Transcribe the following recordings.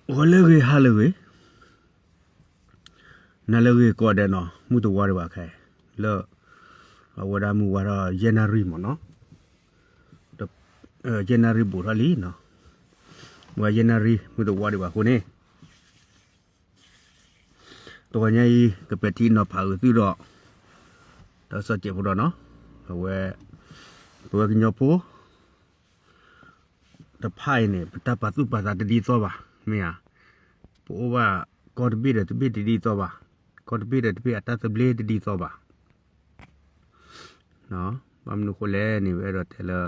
ဂီၤလၢအဂ့ၤ ဟါလၢအဂ့ၤ, နၤလၢအဂ့ၤကိးဂၤဒဲးနီၤ, မုၢ်တဝါဒံးဘၣ်ခဲအံၤ, လၢ အဝဲဒၣ်မုၢ်ဝါထီၣ်ယဲၢ်နၣ်ရံၣ်မးနီၤ, ယဲၢ်နၣ်ရံၣ်ဘူးထီၣ်လံနီၤ, မုၢ်ဝါယဲၢ်နၣ်ရံၣ် မုၢ်တဝါဒံးဘၣ်အဃိန့ၣ် တဂီၤညါအံၤ ကပဲာ်ထံနီၤဖးအုးသုဒီး တၢ်ကစီၣ်စဲးဖိဒီးနီၤ, အဝဲ ပဝဲကညီဖိ တဖၣ်အံၤန့ၣ် ပတၢ်ပာ်သူၣ်ပာ်သးတဒ်သိးဘၣ်, မ့ၢ်ဧါ, ပအိၣ်ဘၣ်ကီၢ်တဘ့ၣ်ဒီးတဘ့ၣ်တဒ်သိးဘၣ်, ကီၢ်တဘ့ၣ်ဒီးတဘ့ၣ်အတၢ်သဘျ့တဒ်သိးဘၣ် ဘၣ်မနုၤအဃိလဲၣ်န့ၣ် ပအဲၣ်ဒိးတဲလၢ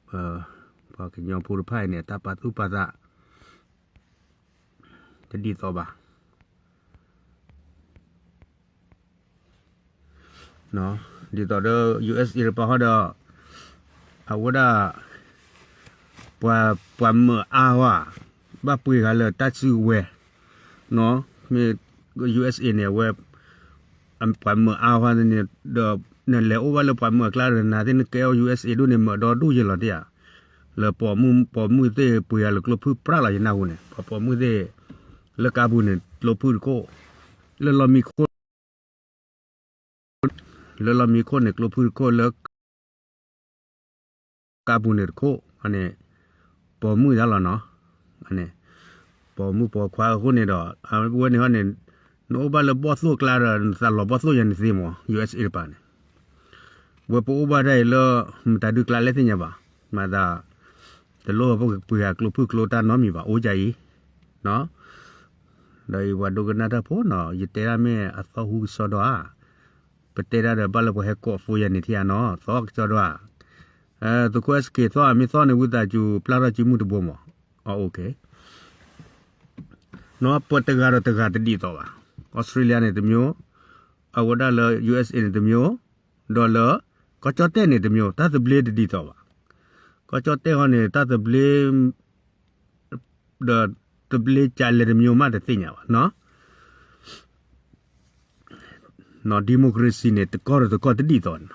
ပှၤကညီဖိတဖၣ်အံၤန့ၣ် အတၢ်ပာ်သူၣ်ပာ်သး တဒ်သိးဘၣ်. ဒ်သိးဒီး ယူအက်စ်အ့ တပာ်ဃီဒီး အဝဲဒၣ် ပှၤ ပှၤမၢအါဝဲ ဘၣ်ပှ့ၤဂၤလၢတၢ်စုကဝဲၤ မ့ၢ် ယူအက်စ်အ့ န့ၣ် အဝဲ ပှၤမၢအါဝဲန့ၣ်ဒီး နလဲၤအိၣ်ဘၣ်လၢပှၤမၢအကျါဒီး နသ့ၣ်နကဲအီၤ ယူအက်စ်အ့ ဒိၣ်န့ၣ် မၢဒီဒူၣ်ယဲလီၤတ့ၢ်ဧါ, လၢပိာ်မုၣ်သ့ၣ်ပှ့ၤဂၤလၢကျိဖုၣ်ပြၢ်လီၤ ယနၢ်ဟူန့ၣ် ပှၤပိာ်မုၣ်သ့ၣ် လၢကါပူၤန့ၣ် ကျိဖုၣ်တခိၣ်, လၢလီၢ်မံခိၣ် လၢလီၢ်မံခိၣ်န့ၣ် ကျိဖုၣ်တခိၣ် လၢ ကါပူၤန့ၣ်တခိၣ်န့ၣ် ပိာ်မုၣ်ဒၣ်လီၤနီၤ, ပိာ်မုၣ်ပိာ်ခွါအဃိန့ၣ်ဒီး အဝဲန့ၣ်ဟီန့ၣ် နအိၣ်ဘၣ်လၢဘီၣ်သိၣ်ကျါဒီး နသးလီၤဘီၣ်သိၣ်ယၤန့ၣ်သ့မး ယူအက်စ်အ့ တပၤန့ၣ်, ဝဲပအိၣ်ဘၣ်တၢ်အံၤလၢ မတၤဒုကျါလဲၣ်သ့ၣ်ညါဘၣ်, မၤသး တလိၣ်ပကပှ့ၤဂၤကျိဖုၣ်ကျိတၢ်နီတမံၤဘၣ် အိၣ်ကၢ်အံၤ ဒီးအံၤပှၤဒိကနၣ်တၢ်ဖိနီၤ ယတဲဒၣ်မ့ၢ်အသီၣ်ဟူကစီဒီဧါ, ပတဲဒၣ်ဒီးဘၣ်လၢပှၤဟဲကိးဖိယၤန့ၣ်ထံၣ်ဧါနီၤ သီၣ်ကစီဒီဧါ, သုးခိၣ် အဲစ့ၣ်က့ၣ် သီၣ်မ့ၢ်သီၣ်န့ၣ် ဝံသးစူၤပျၢ်ထီၣ်စုမုၢ်တဘိမး, အ နီၤ ပတဂၤဒီးတဂၤတဒ်သိးဘၣ်, အီစထြ့လယါန့ၣ်တမျိုး, အဝဲဒၣ်လၢ ယူအက်စ်အ့ န့ၣ်တမျိုး, ဒီးလၢ ကီၢ်ကၠီၣ်တဲၣ်န့ၣ်တမျိုး တၢ်သဘျ့တဒ်သိးဘၣ်, ကီၢ်ကၠီၣ်တဲၣ်ဟီန့ၣ် တၢ်သဘျ့ ဒီးသဘျ့ကလဲၤတမျိုးမးတသ့ၣ်ညါဘၣ်နီၤ democracy န့ၣ် တကီၢ်ဒီးတကီၢ်တဒ်သိးန့ၣ်လီၤ.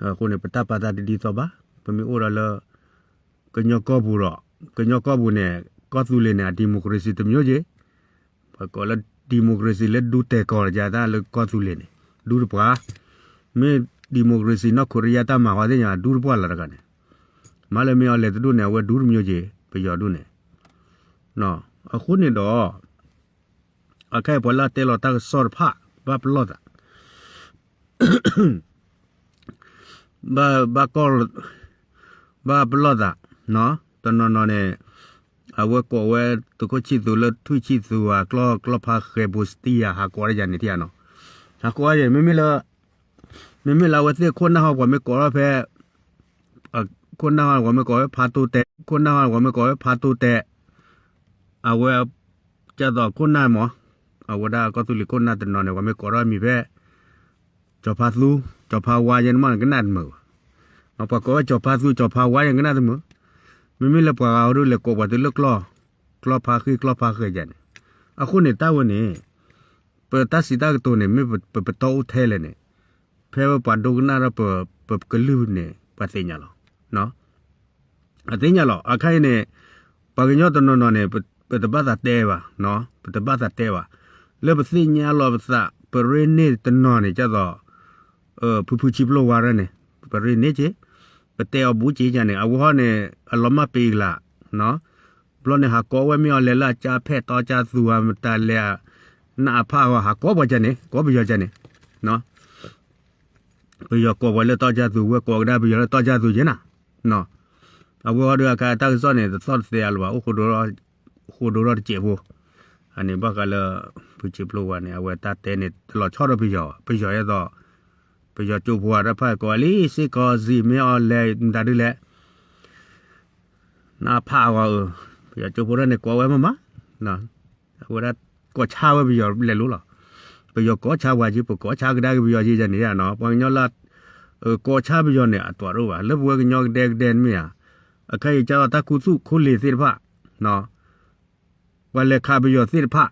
အဃိန့ၣ် ပတၢ်ပာ်သးတဒ်သိးဘၣ်. ပမ့ၢ်အိၣ်ဒီးလၢ ကညီကီၢ်ပူၤဒီး ကညီကီၢ်ပူၤန့ၣ် ကီၢ်သူလ့ၤန့ၣ် အ democracy တမျိုးက့ၤ, ပှၤကိးလၢ democracy လၢဒူတဲာ်ကီၤတယၤတၢ်လၢကီၢ်သူလ့ၤန့ၣ် ဒူတပှၤ, မ့ၢ် democracy နီၢ်ခိရံယါတၢ်မၤဃီသ့ၣ်ညါ ဒူတပှၤလီၤတဂၤန့ၣ်, မ့ၢ်လၢမ့ၢ်အီၤလဲၤတဒူၣ်န့ၣ် အဝဲဒူတမျိုးက့ၤ ပယီၤဒူၣ်န့ၣ် အဃိန့ၣ်ဒီး အခဲအံၤပှၤလၢအတဲလီၤတၢ်ကစီၣ်တဖၣ် ဘၣ်ပလီၢ်သး, ဘၣ် ဘၣ်ကီၢ် ဘၣ်ပလီၢ်သး, တနီၤနီၤန့ၣ် အဝဲကိးဝဲ သုးခိၣ်ဆံၣ်သူးလၢထွံၣ်ဆံၣ်သူးဧါ ကျီၢ် ကျီၢ်ဖါဃဲၤဘိစတံဧါ ဟးကိးတယၤန့ၣ်ထံၣ်ဧါနီၤ, ဟးကိးတယၤ မ့မ့ၢ်လၢ မ့မ့ၢ်လၢအဝဲသ့ၣ်ခိၣ်နၢ်ဟီ ပှၤမ့ၢ်ကိးထီၣ်ဖဲ ခိၣ်နၢ်ဟီ ပှၤမ့ၢ်ကိးဝဲဖါတိတဲာ်, ခိၣ်နၢ်ဟီ ပှၤမ့ၢ်ကိးဝဲဖါတိတဲာ်, အဝဲ ကၢ်သိးခိၣ်နၢ်မး, အဝဲဒၣ်ကီၢ်သူလ့ၤခိၣ်နၢ်တနီၤန့ၣ် ပှၤမ့ၢ်ကိးထီၣ်အမံၤဖဲ ကၠီၤဖါသူ, ကၠီၤဖါဝါယဲန့ၣ်မး ကနၣ်တမုာ်ဘၣ်. ပှၤကိးဝဲကၠီၤဖါသူ ကၠီၤဖါဝါယဲ ကနၣ်တမုာ်, မ့မ့ၢ်လၢပှၤဂၤဟီဒုးလဲၤကိးပှၤတုၤလၢကျီၢ်, ကျီၢ်ဖါဃံ ကျီၢ်ဖါဃဲၤယၤန့ၣ်, အဃိန့ၣ်တၢ်ဝဲန့ၣ် ပတၢ်စံးတၢ်ကတိၤန့ၣ် မ့ၢ်ပပတီၢ်အိၣ်ထဲလဲၣ်န့ၣ်, ဖဲပပှၤဒိကနၣ်ဒီးပကလုၢ်န့ၣ် ပှၤသ့ၣ်ညါလီၤ. အသ့ၣ်ညါလီၤ. အခါအံၤန့ၣ် ပှၤကညီတနီၤနီၤန့ၣ် ပတဘၣ်သးတဲဘၣ်, ပတဘၣ်သးတဲဘၣ်. လၢပသ့ၣ်ညါလီၤပသး ပရ့န့ၢ်တနီၤန့ၣ် ကၢ်သိး ဖုဖုဆံပျိၢ်ဝါရၢန့ၣ် ပရ့န့ၢ်က့ၤ, ပတဲအီၤဘူးက့ၤယၤန့ၣ် အဝဲဟီန့ၣ် အလီၤမၢ်ပ့ၤကလး ဘျီန့ၣ် ဟးကိးဝဲမ့ၢ်အီၤလဲၤလၢအကၠါဖဲၣ်တီကၠါသူၤဧါ မတၤလဲၣ်, နအဖၣ်အဂီၢ် ဟးကိးပှၤကၠါန့ၣ် ကိးပယီၤကၠါန့ၣ်, ပယီၤကိးပှၤလၢတီကၠါသူၤ ဝဲကိးကဒါပယီၤလၢတီကၠါသူၤက့ၤနၤ, အဝဲဟီဒုးအခါတၢ်ကစီၣ်န့ၣ် တသီၣ်တသဲအလၢၤဘၣ် အိၣ်ဃိဒိထီၣ်တစဲးဖိ, အန့ၣ်ဘၣ်ဃးလၢ ဖုဆံပျိၢ်ဝါန့ၣ် အဝဲတၢ်တဲန့ၣ် တလီၤဆီဒီးပယီၤဘၣ် ပယီၤအဲၣ်သိး ပယီၤကၠိဖိအတၢ်ဖၣ်ကိးဝဲလံ စ့ၢ်ကီးစံးမ့ၢ်အီၤလဲၤမတၤဒုးလဲၣ် နဖးအဂီၢ်အၢ, ပယီၤကၠိဖိထၢၣ်န့ၣ်ကိးဝဲမးမး, အဝဲဒၣ်ကိးဆါဝဲပယီၤလဲၤလိၤလီၤ. ပယီၤကိးဆါပှၤက့ၤ ပကိးဆါကဒါက့ၤပယီၤက့ၤယၤန့ၣ်နီၤ, ပှၤကညီလၢ ကိးဆါပယီၤန့ၣ် အတွးတအိၣ်ဘၣ် လၢပဝဲကညီကဒဲကဒဲန့ၣ်မ့ၢ်ဧါ, အခါအံၤကၢ်လီၤတၢ်ခူသူၣ်ခူလ့ၤသ့ၣ်တဖၣ် ပှၤလဲၤခးပယီၤသ့ၣ်တဖၣ်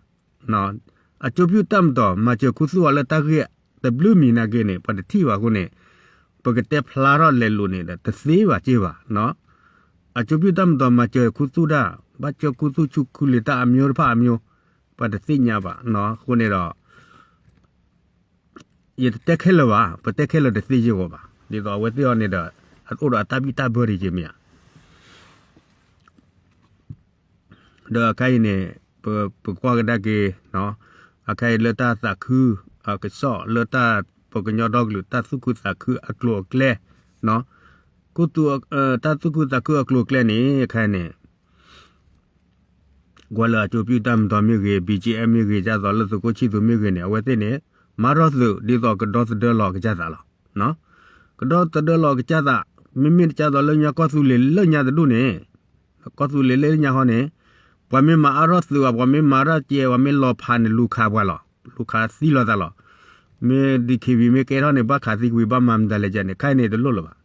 အကၠိပျုၢ်တၢ်မတီၤ မၤစၢၤခူသူၣ်အီၤလၢတၢ်ဂ့ၢ်တဘျုးမံၤနာ်က့န့ၣ် ပှၤတထံၣ်ဘၣ်အဃိန့ၣ် ပကတဲဖျါထီၣ်လဲၤလိာ်န့ၣ်ဒီး တသ့ဘၣ်က့ဘၣ်. အကၠိပျုၢ်တၢ်မတီၤ မၤစၢၤခူသူၣ်တၢ် ဘၣ်ကၠီၢ်ကူသူၣ်ဆူၣ်ကူလံၤတၢ်အမျိုးတဖၣ်အမျိုး, ပှၤတသ့ၣ်ညါဘၣ်နီၤ. အဃိန့ၣ်ဒီး ယတတဲခဲလၢာ်ဘၣ်, ပတဲခဲလၢာ်တသ့ယ့ၢ်ဂီၤဘၣ်. ဒ်သိးအဝဲသ့ၣ်အီၤန့ၣ်ဒီး အအိၣ်ဒီးအတၢ်ဘံၣ်တၢ်ဘၢတယ့ၢ်မ့ၢ်ဧါ. ဒီးအခါအံၤန့ၣ် ပ ပကွၢ်ကဒါက့ၤ အခါအံၤလၢတၢ်သးခု အကစီၣ်လၢတၢ် ပကညီဒီကလုာ်တၢ်သူၣ်ခုသးခုအကျိၤအကျဲ ကူသူ တၢ်သူၣ်ခုသးခုအကျိၤအကျဲန့ၣ် အခါအံၤန့ၣ် ကွၢ်လၢအကၠိပျုၢ်တၢ်မတီၤမ့ၢ်ဂ့ၤ, ဘံၣ်ကၠ့အဲၣ်မ့ၢ်ဂ့ၤ, ဒ်သိးလၢသုးခိၣ်ဆံၣ်သူမ့ၢ်ဂ့ၤန့ၣ် အဝဲသ့ၣ်န့ၣ် မၤထီၣ်သုးဒ်သိးကဒီသဒၢလီၤကစၢ်သးလီၤ. ကဒီသဒၢလီၤကစၢ်သး, မ့မ့ၢ်ကစၢ်သိးလၢညါကီၢ်သူလ့ၤလၢညါတဒူၣ်န့ၣ်, ကီၢ်သူလ့ၤလၢညါဃီန့ၣ် ပှၤမ့ၢ်မၤအါထီၣ်သုးဘၣ်, ပှၤမ့ၢ်မၤတၢ်ကဲ, ပှၤမ့ၢ်လီၤဖးန့ၣ် လူၤခးပှၤလီၤ. လူၤခးသံလိာ်သးလီၤ. မ့ၢ် DKBA မ့ၢ်ကဲထီၣ်န့ၣ် ဘၣ်ခးသံကွံာ် ဘၣ်မၤမတၤလဲၣ်ကန့ၣ် ခဲအံၤန့ၣ်တလိၣ်လၢၤဘၣ်.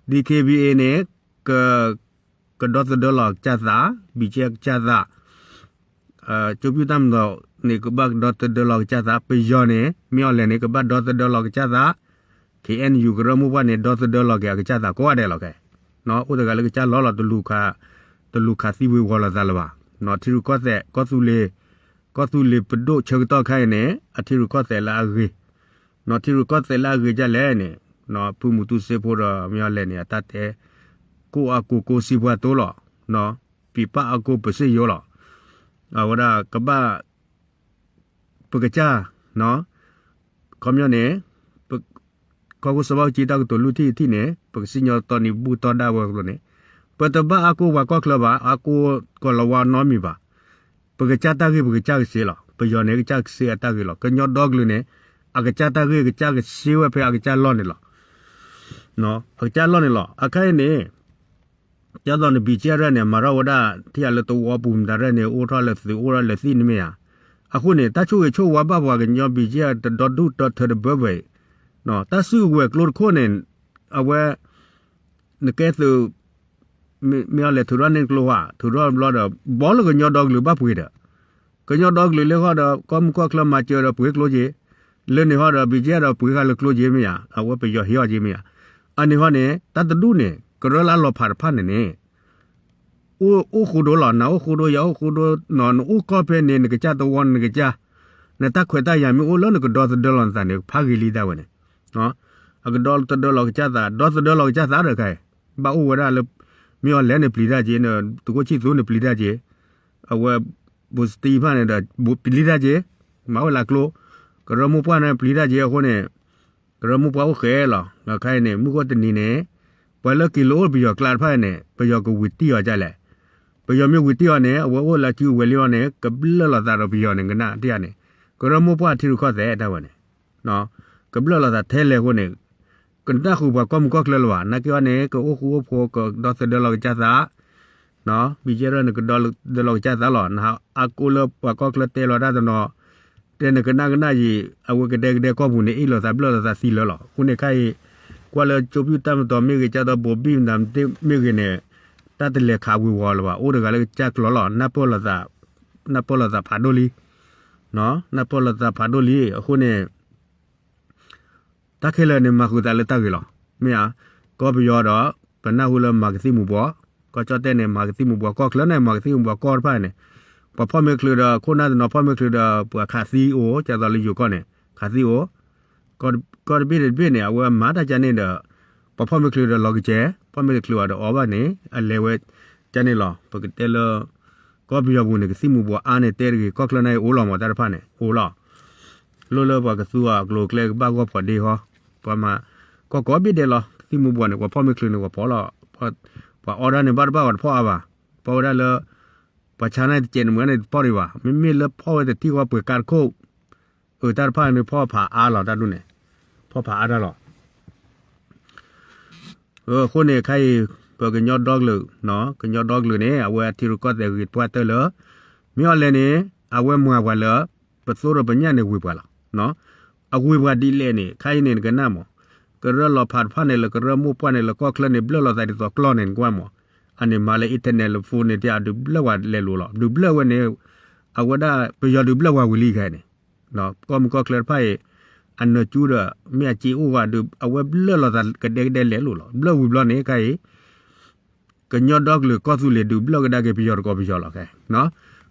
DKBA န့ၣ် က ကဒီသဒၢလီၤကစၢ်သး, ဘံၣ်ကၠ့ကစၢ်သး, ကၠိပျုၢ်တၢ်မတီၤန့ၣ် ကဘၣ်ကဒီသဒၢလီၤကစၢ်သး, ပယီၤန့ၣ် မ့ၢ်အီၤလဲၣ်န့ၣ် ကဘၣ်ဒီသဒၢလီၤကစၢ်သး, KNU ကရၢမိၢ်ပှၢ်န့ၣ် ဒီသဒၢလီၤက့ၤအကစၢ်သးကိးဂၤဒဲးလီၤခဲ. အိၣ်တဂၤလၢကစၢ်လီၤလီၤ တလူၤခးသံဝ့ၤဝီၤလိာ်သးလၢၤဘၣ်. ထံရူၢ်ကီၢ်သဲး ကီၢ်သူလ့ၤ, ကီၢ်သူလ့ၤပဒိၣ်ဆၢကတီၢ်ခဲအံၤန့ၣ် အထံရူၢ်ကီၢ်သဲးလၢအဂ့ၤ, ထံရူၢ်ကီၢ်သဲးလၢအဂ့ၤဒ်လဲၣ်န့ၣ် ဖုမူတူစ့ဖိဒီးမ့ၢ်အီၤလဲၣ်န့ၣ် အတၢ်တဲ ကိၣ်အကိၢ်ကိၢ်စံးပှၢ်တိလိာ်, ပံာ်ပၢ်အကိၢ်ပစ့ၢ်ယိလီၤ. အဝဲဒၣ်ကဘၣ် ပကစၢ် ခီပညီန့ၣ် ကီၢ်ခိၣ်စီၤဘၣ်အူကၠံတၢ်ကတိၤလွံၢ်ထံၣ်အထံၣ်န့ၣ် ပကစံၣ်ညီၣ်တီနံၤဘူၣ်တီဒါဝဲအကျိၤန့ၣ် ပတဘၣ်အါကိၢ်ပှၤကီၢ်ချၢဘၣ်, အါကိၢ်ကီၤလၤဝါနီတမံၤဘၣ်. ပကစၢ်တၢ်ဂ့ၢ်ပကစၢ်ကဆ့လီၤ. ပယီၤန့ၣ်ကစၢ်ကဆ့အတၢ်ဂ့ၢ်လီၤ. ကညီဒီကလုာ်န့ၣ် အကစၢ်တၢ်ဂ့ၢ်ကစၢ်ကဆ့ဝဲဖဲအကစၢ်လီၢ်န့ၣ်လီၤ. အကစၢ်လီၢ်န့ၣ်လီၤ. အခါအံၤန့ၣ် ဒ်သိးန့ၣ် ဘံၣ်ကၠ့ရဲၣ်န့ၣ် မၤထီၣ်ဝဲဒၣ် ထံၣ်ယၤလၢသဝီပူၤမတၤရဲၣ်န့ၣ် အိၣ်ထီၣ်လၢသုးအိၣ်ထီၣ်လၢသံးန့ၣ်မ့ၢ်ဧါ. အဃိန့ၣ် တၢ်ဆိၣ်ဂ့ၤဆိၣ်ဝါဘၣ်ပှၤကညီဘံၣ်ကၠ့တဒီဒူၣ်တထၢတဘၢဘၢအံၤ တၢ်စုကဝဲၤကျိတခိၣ်န့ၣ် အဝဲ နကဲသုး မ့ၢ်အီၤလဲၣ် ထုးထီၣ်န့ၢ်ကျိဧါ, ထုးထီၣ်ဘျီဒီး ဘီလၢကညီဒီကလုာ်ဘၣ်ပှ့ၤဒီး ကညီဒီကလုာ်လၢဃီဒီး ကီၢ်မုၢ်ကီၢ်ချၢမၤစၢၤဒီးပှ့ၤကျိက့ၤ, လၢန့ၣ်ဃီဒီး ဘံၣ်ကၠ့ဒီးပှ့ၤဃာ်လၢကျိက့ၤမ့ၢ်ဧါ, အဝဲပယီၤဟ့ၣ်အီၤက့ၤမ့ၢ်ဧါ. အန့ၣ်ဃီန့ၣ် တၢ်တဒူၣ်န့ၣ် ကရၢလၢအလီၤဖးတဖၣ်န့ၣ်န့ၣ် အိၣ်အိၣ်ဃိဒိလီၤ, နအိၣ်ဃိဒိ ယအိၣ်ဃိဒိ, နအိၣ်ကီၢ်ဖဲန့ၣ် နကစၢ်သဝီန့ၣ်နကစၢ်, နတၢ်ခွဲးတၢ်ယာ်မ့ၢ်အိၣ်လၢနကဒီသဒၢလီၤနသးန့ၣ် ဖးဂ့ၤလံဒၣ်ဝဲန့ၣ် အကဒီသဒၢလီၤကစၢ်သး, ဒီသဒၢလီၤကစၢ်သးဒီးခဲအံၤ ဘၣ်အိၣ်ဝဲဒၣ်လၢ မ့ၢ်အီၤလဲၣ်န့ၣ်ပျံၤတၢ်က့ၤ, သုးခိၣ်ဆံၣ်သူန့ၣ်ပျံၤတၢ်က့ၤ, အဝဲ ဘိၣ်စတံဖၣ်န့ၣ်ဒီး ပျံၤတၢ်က့ၤ, မၤဝဲလၢကျိ, ကရၢမိၢ်ပှၢ်န့ၣ်ပျံၤတၢ်က့ၤအဃိန့ၣ် ကရၢမိၢ်ပှၢ်အိၣ်ဃဲလီၤ. ခဲအံၤန့ၣ် မုၢ်ဂီၢ်တနံၤန့ၣ် ပှၤလၢက့ၤလၢအိၣ်ပယီၤကျါတဖၣ်န့ၣ် ပယီၤကဝံၤတံၢ်အီၤဒ်လဲၣ်. ပယီၤမ့ၢ်ဝံၤတံၢ်အီၤန့ၣ် အဝဲအိၣ်လၢစုဝဲၤလံအီၤန့ၣ် ကဘျၢၣ်လိာ်သးဒီးပယီၤန့ၣ် ကနၣ်တံၢ်ဧါန့ၣ်, ကရၢမိၢ်ပှၢ်ထံရူၢ်ကီၢ်သဲးတၢ်ဝဲန့ၣ် ကဘျၢၣ်လိာ်သးထဲလဲၣ်အဃိန့ၣ် ကနၣ်ဃုာ်ပှၤကီၢ်မုၢ်ကီၢ်ချၢလၢၤဘၣ်. နာ်က့အီၤန့ၣ် ကအိၣ်ဃူအိၣ်ဖိး ကဒီသဒၢလီၤကစၢ်သး ဘံၣ်ကၠ့ရဲၣ်န့ၣ် ကဒီသဒၢလီၤကစၢ်သးလီၤ. နဟးအါကိၢ်လၢပှၤကီၢ်ချၢတဲလီၤတၢ်တနီၤ တဲနကနၣ်ကနၣ်ယံာ် အဝဲကဒဲကဒဲကီၢ်ပူၤန့ၣ် အ့ၣ်လိာ်သးဘျၢၣ်လိာ်သးသံလၢာ်လီၤ. အဃိန့ၣ်ခဲအံၤ ကွၢ်လၢကၠိပျုၢ်တၢ်မတီၤမ့ၢ်ဂ့ၤ ကၠၢ်ဒီးဘိးဘံၣ်မတၤမ့ၢ်ဂ့ၤန့ၣ် တၢ်တလဲၤခးဝံၤဝီၤလၢၤဘၣ်. အိၣ်တဂၤလၢကစၢ်ကျီၤလီၤ. နၢ်ပၢၢ်လိာ်သးဖးဒိၣ်လံ, နၢ်ပၢၢ်လိာ်သးဖးဒိၣ်လံ. အဃိန့ၣ် တၢ်ခဲလၢာ်န့ၣ် မၤဃုာ်သးလၢတၢ်ဂ့ၤလီၤ. မ့ၢ်ဧါ, ကီၢ်ပယီၤဒီး ပနၢ်ဟူလၢမၤကသံၣ်မူၤဘှီး, ကီၢ်ကၠီၣ်တဲၣ်န့ၣ် မၤကသံၣ်မူၤဘှီး, ကီၢ်ချၢန့ၣ် မၤကသံၣ်မူၤဘှီးကီၢ်တဖၣ်န့ၣ်, ပှၤဖီၣ်မ့ၢ်ချုးဒီး ခိၣ်နၢ်တနီၤဖီၣ်မ့ၢ်ချုးဒီး ပှၤခးသံအိၣ်, ကၢ်သိးလၢယိၤကီၢ်န့ၣ် ခးသံအိၣ်, ကီၢ်တဘ့ၣ်တဘ့ၣ်န့ၣ် အဝဲမၤတၢ်ကန့ၣ်ဒီး ပှၤဖီၣ်မ့ၢ်ချုးဒီးလီၤကစဲၤ, ဖီၣ်မ့ၢ်တချုးအီၤဒီးအီၣ်ဘၣ်န့ၣ် အလဲၤဝဲကန့ၣ်လီၤ. ပကတဲလၢ ကီၢ်ပယီၤပူၤန့ၣ် ကသံၣ်မူၤဘှီးအါန့ၣ်တဲတဂ့ၤ, ကီၢ်ချၢန့ၣ်အိၣ်လီၤမး တၢ်တဖၣ်န့ၣ် အိၣ်လီၤ. လိၣ်လၢပှၤကသူအီၤအကျိၤအကျဲကဘၣ်ဂီၢ်ဖီးဒ့ဟီ, ပှၤမၤ ကီၢ်ကိးဘ့ၣ်ဒဲးလီၤ. ကသံၣ်မူၤဘှီးန့ၣ် ပှၤဖီၣ်မ့ၢ်ချုးန့ၣ် ပှၤဖီၣ်လီၤ. ပှၤအီၣ်ဒၣ်န့ၣ် ဘၣ်တဘၣ်ပှၤတဖီၣ်အါဘၣ်. ဖီၣ်ဝဲဒၣ်လၢ ပှၤဆါန့ၣ်တစဲးန့ၣ် မ့ၢ်န့ၣ်တဖီၣ်ဒံးဘၣ်. မ့မ့ၢ်လၢဖီၣ်ဝဲတထံၣ်ဃီပှ့ၤကါတခိၣ် အတၢ်တဖၣ်န့ၣ် ဖီၣ်ဖးအါလီၤ တၢ်ဒူၣ်န့ၣ်, ဖီၣ်ဖးအါတၢ်လီၤ. အဃိန့ၣ် ခဲအံၤ ပကညီဒီကလုာ်, ကညီဒီကလုာ်န့ၣ် အဝဲအထံရူၢ်ကီၢ်သဲးဂ့ၤပှၢ်တၢၢ်လၢ မ့ၢ်အီၤလဲၣ်န့ၣ် အဝဲမၤပှၤလၢ ပသိဒီးပညၣ်န့ၣ်ဝံၤပှၤလီၤ. အဝံၤပှၤဒ်လဲၣ်န့ၣ် ခဲအံၤန့ၣ် နကနၣ်မး, ကရၢလီၤဖးတဖၣ်န့ၣ် လၢကရၢမိၢ်ပှၢ်န့ၣ် လၢကီၢ်ချၢန့ၣ် ဘျၢၣ်လိာ်သးဒ်သိးကျီၢ်န့ၣ် နကွၢ်မး, အန့ၣ်မၤလၢ internet လၢ phone န့ၣ် တၢ်ဒုးဘျၢၣ်ပှၤလဲၤလိၤလီၤ. ဒုးဘျၢၣ်ဝဲန့ၣ် အဝဲဒၣ်ပယီၤဒုးဘျၢၣ်ပှၤဝံၤလံခဲအံၤန့ၣ် ကီၢ်မုၢ်ကီၢ်ချၢတဖၣ်အံၤ အနၢၤကၠူဒီး မ့ၢ်အစ့အိၣ်ဂၤဒုး အဝဲဘျၢၣ်လိာ်သးကဒဲကဒဲလဲၤလိၤလီၤ. ဘျၢၣ်ဝံၤဘျီန့ၣ် ခဲအံၤ ကညီဒီကလုာ်ကီၢ်သူလ့ၤဒုးဘျၢၣ်ကဒါက့ၤပယီၤတကိးပယီၤလီၤခဲ,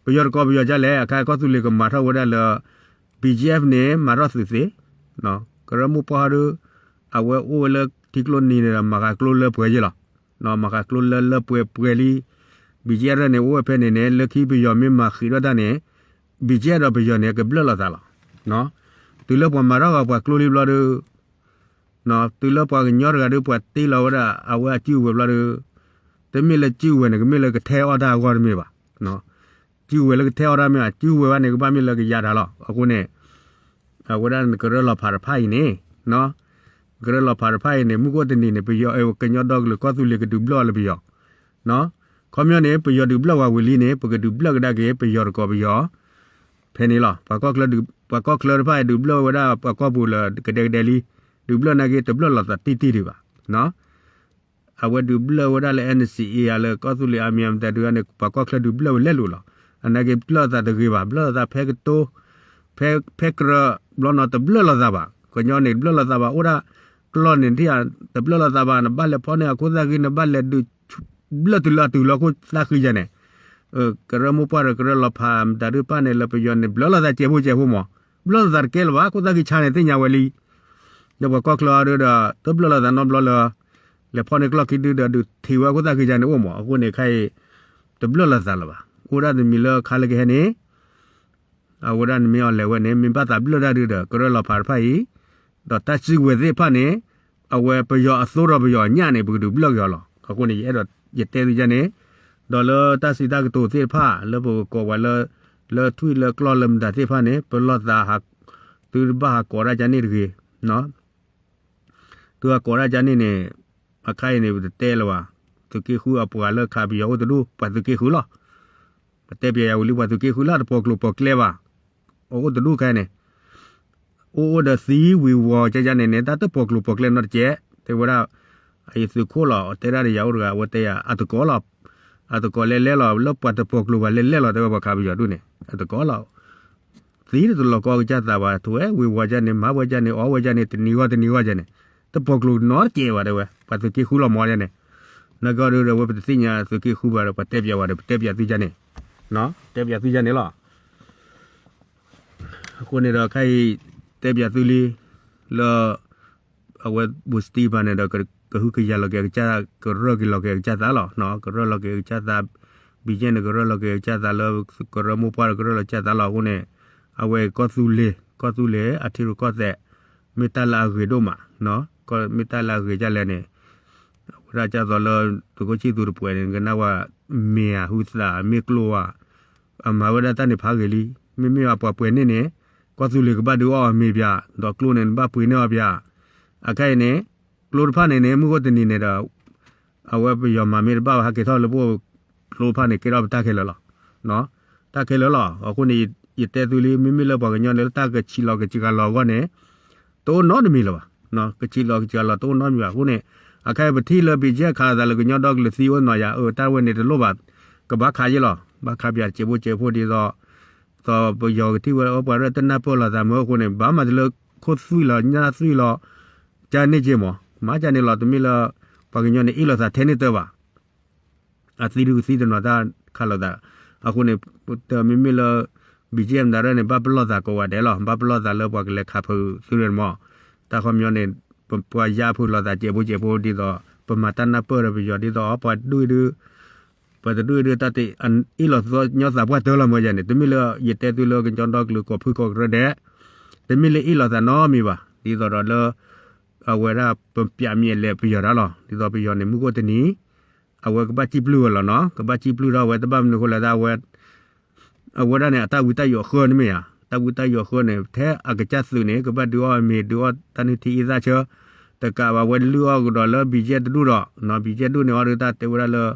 ပယီၤတကိးပယီၤဒ်လဲၣ် အခါကီၢ်သူလ့ၤကမၤထီၣ်ဝဲဒၣ်လၢ BGF န့ၣ် မၤထီၣ်သုးသ့, ကရၢမိၢ်ပှၢ်ဟီဒုး အဝဲအိၣ်ဝဲလၢထံကျိနံၤန့ၣ်ဒီး မၤဃးကျိလၢပှဲၤယ့ၣ်လီၤ, မၤဃးကျိလၢလၢပှဲၤပှဲၤလံ, BGF န့ၣ် အိၣ်ဝဲဖဲန့ၣ်န့ၣ် လၢခံပယီၤမ့ၢ်မၤဃံးထီၣ်တၢ်န့ၣ် BGF ဒီးပယီၤန့ၣ် ကဘျၢၣ်လိာ်သးလီၤ, တုၤလၢပှၤမၤထီၣ်ဂီၤပှၤကျိလံဘျီဒီး တုၤလၢပှၤကညီတဂၤဒီး ပှၤတ့လီၤဝဲဒၣ် အဝဲအစုဝဲၤဘျီဒီး တမ့ၢ်လၢစုဝဲၤန့ၣ် ကမ့ၢ်လၢကထဲအီၣ်တၢ်အဂီၢ်တမ့ၢ်ဘၣ်, စုဝဲၤလၢကထဲအီၣ်တၢ်မ့ၢ်ဘၣ်, စုဝဲၤဘၣ်န့ၣ် ကဘၣ်မ့ၢ်လၢကယါတၢ်လီၤ, အဃိန့ၣ် အဝဲဒၣ်ကရၢလီၤဖးတဖၣ်အံၤန့ၣ် ကရၢလီၤဖးတဖၣ်အံၤန့ၣ် မုၢ်ကအိၣ်တနံၤန့ၣ် ပယီၤ ကညီဒီကလုာ်ကီၢ်သူလ့ၤကဒုးဘျၢၣ်အီၤလၢပယီၤ, ခီပညီန့ၣ် ပယီၤဒုးဘျၢၣ်ဝဲဝံၤလံန့ၣ် ပကဒုးဘျၢၣ်ကဒါက့ၤ ပယီၤတကိးပယီၤ ဖဲန့ၣ်လီၤ, ပှၤကီၢ်ချၢတဖၣ်အံၤဒုးဘျၢၣ်ဝဲဒၣ်ပှၤကီၢ်ပူၤလၢကဒဲကဒဲလံ, ဒုးဘျၢၣ်နာ်က့ တဘျၢၣ်လိာ်သးတံၢ်တံၢ်ဒံးဘၣ်, အဝဲဒုးဘျၢၣ်ဝဲဒၣ်လၢ NCA အလၢကီၢ်သူလ့ၤအမံၤအမတၤဒုးန့ၣ် ပှၤကီၢ်ချၢဒုးဘျၢၣ်ဝဲလဲၤလိာ်လီၤ, အနာ်က့ဘျၢၣ်လိာ်သးတဂ့ၤဘၣ်, ဘျၢၣ်လိာ်သးဖဲကတိၤ ဖဲ ဖဲကြၢးဘျီနီၤ တဘျၢၣ်လိာ်သးဘၣ်, ကညီန့ၣ် တဘျၢၣ်လိာ်သးဘၣ်, အိၣ်ဒၣ်ကျီၢ်န့ၣ် တဘျၢၣ်လိာ်သးဘၣ်, နဘၣ်လဲၤဖီၣ်န့ၢ်အခိၣ်သၣ်ဃံ နဘၣ်လဲၤဒုး ဘျၢၣ်တုၤလၢအတုၤလၢခိၣ်သၣ်ဃံယၤန့ၣ်, ကရၢမိၢ်ပှၢ်ဒီးကရၢလီၤဖးမတၤဒုးပၢ်န့ၣ် လၢပယီၤန့ၣ် ဘျၢၣ်လိာ်သးစဲးဖိစဲးဖိမး, ဘျၢၣ်လိာ်သးတကဲလၢၤဘၣ်, ခိၣ်သၣ်ဃံဆါန့ၣ်သ့ၣ်ညါဝဲလံ, ဒီးပှၤကီၢ်ချၢအီၤဒုးဒီး တဘျၢၣ်လိာ်သးနီတဘျီလၢ လဲၤဖီၣ်န့ၢ်ကျီၢ်ခံဒုးဒီး ဒုးထံၣ်ဝဲခိၣ်သၣ်ဃံယၤန့ၣ်အိၣ်မး, အဃိန့ၣ်ခဲအံၤ တဘျၢၣ်လိာ်သးလၢၤဘၣ်, အိၣ်ဒၣ်တမံၤလၢခါလၢကဟဲန့ၣ် အဝဲဒၣ်နမ့ၢ်အီၤလဲၤဝဲန့ၣ် မ့ၢ်ဘၣ်သးဘျၢၣ်တၢ်ဒုးဒီး ကရၢလီၤဖးတဖၣ်အံၤ ဒီးတၢ်စုကဝဲၤသ့ၣ်တဖၣ်န့ၣ် အဝဲပယီၤအသိဒီးပယီၤအညၣ်န့ၣ် ပကဒုးဘျၢၣ်က့ၤအီၤလီၤ. အဃိန့ၣ် ယအဲၣ်ဒိးယတဲသုယါန့ၣ် ဒီးလၢတၢ်စံးတၢ်ကတိၤသ့ၣ်တဖၣ် လၢပကကိးပှၤလၢ လၢထွံၣ်လၢကျီၢ်လၢမတၤသ့ၣ်တဖၣ်န့ၣ် ပလီၢ်သး သုတဘၣ်ဟးကိးဒၣ်ကန့ၣ်တဂ့ၤ သုဟးကိးဒၣ်ကန့ၣ်န့ၣ် အခါအံၤန့ၣ် ပတတဲလၢၤဘၣ်, သုးက့ဃုအပှၤလၢခးပယီၤအိၣ်တဒူၣ် ပှၤသုးက့ဃုလီၤ. ပတဲပျဲယၤဝံၤလံ ပှၤသုးက့ဃုလၢတပိာ်ကျိၤပိာ်ကျဲဘၣ်, အအိၣ်တဒူၣ်ခဲအံၤန့ၣ်, အိၣ်အိၣ်ဒီးသံဝံၤဝီၤကဲကန့ၣ်န့ၣ် တၢ်တပိာ်ကျိၤပိာ်ကျဲနီတကဲ, တဲဝဲဒၣ် အယသုးခိၣ်လီၤ တဲဒၣ်ဒီးယၤအိၣ်တဂၤ အဝဲတဲယၤ အတကိးလီၤ, အတကိးလဲၤလဲၣ်လီၤ လၢပှၤတပိာ်ကျိၤဘၣ်လဲၤလဲၣ်လီၤ တဲဝဲပှၤခးပယီၤဒူၣ်န့ၣ် အတကိးလီၤ သံတလီၤကီကစၢ်သးဘၣ် ထဝဲဝံၤဝီၤကန့ၣ် မၤဝဲကန့ၣ် အီဝဲကန့ၣ် တနံၤဂီၢ်တနံၤဂီၢ်ကန့ၣ်, တပိာ်ကျိၤနီတကဲဘၣ် တဲဝဲ ပှၤသုးက့ဃုလီၤမီၤန့ၣ်, နကီၢ်ဒုးဒီး အဝဲပတသ့ၣ်ညါသုးက့ဃုဘၣ်ဒီး ပှၤတဲပျဲဝဲဒီး ပတဲပျဲသုကန့ၣ်, တဲပျဲသုကန့ၣ်လီၤ. အဃိန့ၣ်ဒီး ခဲအံၤ တဲပျဲသုလံ လၢ အဝဲ ဘူးစတံဘၣ်န့ၣ်ဒီး ကဟုကယာ်လီၤက့ၤအကစၢ် ကရၢက့ၤလီၤက့ၤအကစၢ်သးလီၤ, ကရၢလီၤက့ၤအကစၢ်သး, ဘံၣ်ယဲၢ်န့ၣ် ကရၢလီၤက့ၤအကစၢ်သးလၢ ကရၢမိၢ်ပှၢ်ဒီးကရၢလီၤကစၢ်သးလီၤ. အဃိန့ၣ် အဝဲကီၢ်သူလ့ၤ ကီၢ်သူလ့ၤ အထံရူၢ်ကီၢ်သဲး မ့ၢ်တၢ်လၢအဂ့ၤဒိၣ်မး, မ့ၢ်တၢ်လၢအဂ့ၤဒ်လဲၣ်န့ၣ် အဝဲဒၣ်ကၢ်သိးလၢ သုးခိၣ်ဆံၣ်သူးတပှဲၤန့ၣ် ကနၣ်ဝဲ မ့ၢ်အဟုသး မ့ၢ်ကျိဝဲ အမၤဝဲဒၣ်တၢ်န့ၣ်ဖးဂ့ၤလံ. မ့မ့ၢ်အပှၤပှဲၤန့ၣ်န့ၣ် ကီၢ်သူလ့ၤကဘၣ်ဒုးအီၣ်အမ့ၤပၠး, ဒီးကျိန့ၣ် နဘၣ်ပှ့ၤန့ၢ်အီၤပၠး. အခဲအံၤန့ၣ် ကျိတဖၣ်န့ၣ်န့ၣ် မုၢ်ဂီၢ်တနံၤန့ၣ်ဒီး အဝဲပယီၤမၤမ့ၢ်တဘၣ်ဘၣ် ဟးက့ၤထီၣ်လၢပအိၣ် ကျိတဖၣ်န့ၣ် ကဲထီၣ်ပတၢ်ခဲလၢာ်လီၤ. တၢ်ခဲလၢာ်လီၤ. အဃိန့ၣ် ယတဲသုလံ မ့မ့ၢ်လၢပှၤကညီန့ၣ် လၢတၢ်ကဆံးလီၤကဆံးကလီၤအဂီၢ်န့ၣ် တအိၣ်နီတမံၤလၢၤဘၣ်. ကဆံးလီၤကဆံးကလီၤတအိၣ်နီတမံၤဘၣ်. အဃိန့ၣ် အခါပထံၣ်လၢ ဘံၣ်ကၠဲၣ် ခးလိာ်သးလၢကညီဒီကလုာ်သံအိၣ်နီၤယၤ အတၢ်ဝဲန့ၣ်တလိၣ်ဘၣ်. ကဘၣ်ခးယ့ၣ်လီၤ. ဘၣ်ခးပၠးစဲးဖိစဲးဖိဒ်သိး သိးပယီၤကထံၣ်ဝဲ ပှၤရဲၣ်တနၢ်ပၢၢ်လိာ်သးမ့ၢ်အဃိန့ၣ် ဘၣ်မၤတလၢ ခိၣ်သွံၣ်လီၤညၣ်သွံၣ်လီၤ ကန့ၣ်က့မး မၤကန့ၣ်လီၤ. တမ့ၢ်လၢ ပှၤကညီန့ၣ် အ့ၣ်လိာ်သးထဲန့ၣ်တၢ်ဘၣ် အသံဒုကသံတနီၤတၢ်ခးလိာ်သး. အဃိန့ၣ် တမ့မ့ၢ်လၢ ဘံၣ်ကၠဲၣ် မတၤရဲၣ်န့ၣ် ဘၣ်ပလီၢ်သးကိးဂၤဒဲးလီၤ. ဘၣ်ပလီၢ်သးလၢပှၤကလဲၤခးဖုးသုန့ၣ်မး. တၢ်ခီပညီန့ၣ် ပှၤယါဖုးလိာ်သးစဲးဖိစဲးဖိဒ်သိး ပမၤတၢ်နၢ်ပၢၢ်ဒီးပယီၤဒ်သိး ပှၤဒူၣ်အံၤဒု ပှၤတဒူၣ်အံၤဒု တၢ်တအ့ၣ်လိာ်သးညီသးပှၢ်တၢၢ်လီၤမ့ၢ်ယဲန့ၣ် တမ့ၢ်လၢယတဲသုလၢကညီဒီကလုာ်ကီၢ်ဖုကီၢ်ကရၢဒဲး တမ့ၢ်လၢအ့ၣ်လိာ်သးနီတမံၤဘၣ်. ဒ်သိးဒီးလၢ အဝဲဒၣ်ပပၠးမံၤအလဲၤပယီၤတၢ်လီၤ. ဒ်သိးပယီၤန့ၣ် မုၢ်ဂီၢ်တနံၤ အဝဲကဘၣ်စံးပျုၢ်ဝဲလီၤနီၤ. ကဘၣ်စံးပျုၢ်ထီၣ်ဝဲတဘၣ်မနုၤအဃိလဲၣ် တၢ်ဝဲ အဝဲဒၣ်န့ၣ် အတၢ်ဝံတၢ်ယိးဃၢန့ၣ်မ့ၢ်ဧါ. တၢ်ဝံတၢ်ယိးဃၢန့ၣ် ထဲအကစၢ်သုးန့ၣ် ကဘၣ်ဒုးအီၣ်မ့ၤ ဒုးအီၣ်တၢ်နုၢ်ထံအ့ၣ်သၣ်ဆၢ တကးဘၣ်ဝဲလုၢ်အီၣ်ကဒီးလၢ ဘံၣ်ကၠဲၣ် တဒူၣ်ဒီး ဘံၣ်ကၠဲၣ် ဒူၣ်န့ၣ် အီၤဒုးတၢ်တဲဝဲဒၣ်လၢ